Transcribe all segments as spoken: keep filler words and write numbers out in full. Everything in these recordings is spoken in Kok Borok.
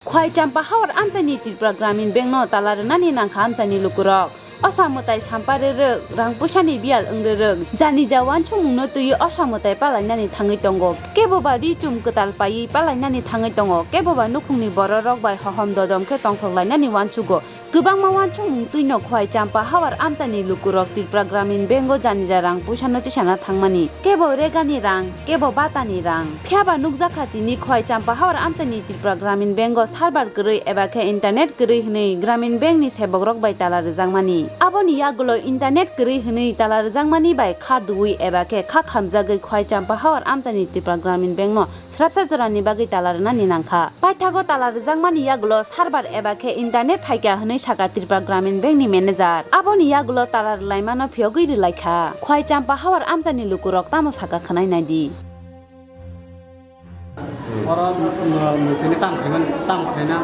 Khwai Champa Hawar amchaini Tripura Gramin Bank no tala rwnani nangkha amchaini lukurok. Osa mwtai sampa rwrwk, rang puisani biyal wng rwrwk, jani ja wansukmung no twiwi osa mwtai palainani thangwi tongo. Kebo ba ri chum kwtal paiwi palainani thangwi tongo, kebo ba nukhungni bororok bai hohom dodom khe tongthok lainani wansugo. Kwbangma wansukmung twino Khwai Champa Hawar amchaini lukurok Tripura Gramin Bank o jani ja rang puisano tisana thangmani. Kebo regani rang, kebo batani rang. Phiyaba nukjakha tini Khwai Champa Hawar amchaini Tripura Gramin Bank o server kwrwi eba khe internet kwrwi hwnwi Gramin Bank ni sebokrok bai tala rwjakmani. Aboni yagulo internet kwrwi hwnwi tala rwjakmani bai kha duwi eba khe kha khamjagwi Khwai Champa Hawar amchaini Tripura Gramin Bank no srapsa jorani bagwi tala rwnani nangkha. Paithago tala rwjakmani yagulo server eba khe internet phaikha hwnwi sakha Tripura Gramin Bank ni manager. Aboni yagulo tala rwlaimano phiyogwi rwlaikha. Khwai Champa Hawar amchaini lukurok tamo sakha khwnai naidi. Oro, uh, tini tam khaiman, tam khaina.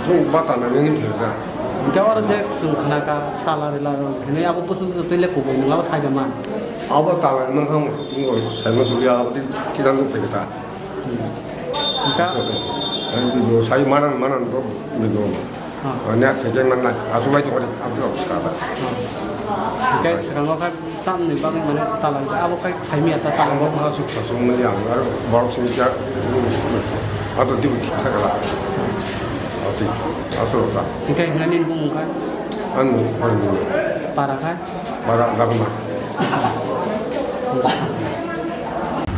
Chwng bata nani ni phirja. Hingke oro je chwng khna ka tala rila rok, hwnwi abo bwswk twi le kubui nung abo sai da man. Abo tala nang khang ngo sai ma suri abo di kidan nuk phai ta. Hingka? Ai video sai manan manan bo video. Ha. Ani ak sai man na asu bai to kore abdi ok sa da. Ha. Hingke sekango kha tamni bagwi mane tala abo kai sai miya ta tala. Abo kha suk sa sung mali ang ar borok sini kya. Abo di sa kala. Ati asu sa. Hingke hingani bumung kha? Anu, anu. Para kha? Bara dagma.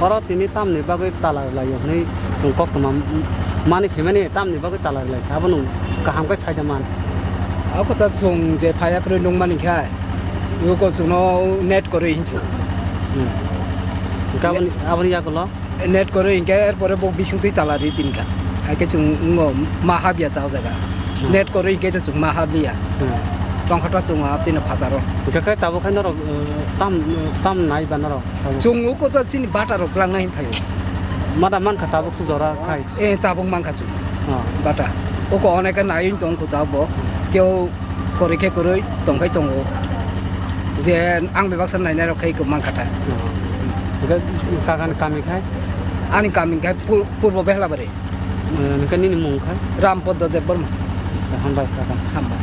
Oro tini tamni bagwi tala rwlaio hwnwi chwng koktwma mani phimani tamni bagwi tala rwlaikha, abo nwng kaham khe saida man. Ako ta chwng je phaya kwrwi nungmani khe, yuko chwngno net kwrwi hinwi. Hmm. Hwnkhe aboni, aboni yagulo? Net kwrwi hinkhe, er pore bo bisingtwi tala ri tinkha. Hai khe chwng wngo ma habya ta o jaga. Hmm. Net kwrwi hinkhe to chwng ma habliya. Hmm. Tongkha ta chwng haptino phataro. Hinkhe khe tabuk khe norok, uh, tam, uh, tam nai ba norok? Chwng uko ta chini bata rok rang nai phaio. Mada mankha tabuk su jora khai? Eh, tabuk mankha chwng. Oh. Bata. Uko oneka nai tong kho tabuk. Keo Kwrwi khe kwrwi tongkhai tongo. Je ang bebaksa nainai rok khai kwmang kha ta. Hwnkhe kakani kami khai? Ani kami khai Pu-, Purbo Behlabari. Eh, hwnkhe nini mung khai? Ram Poddo Debbarma. Hambai kaka. Hambai.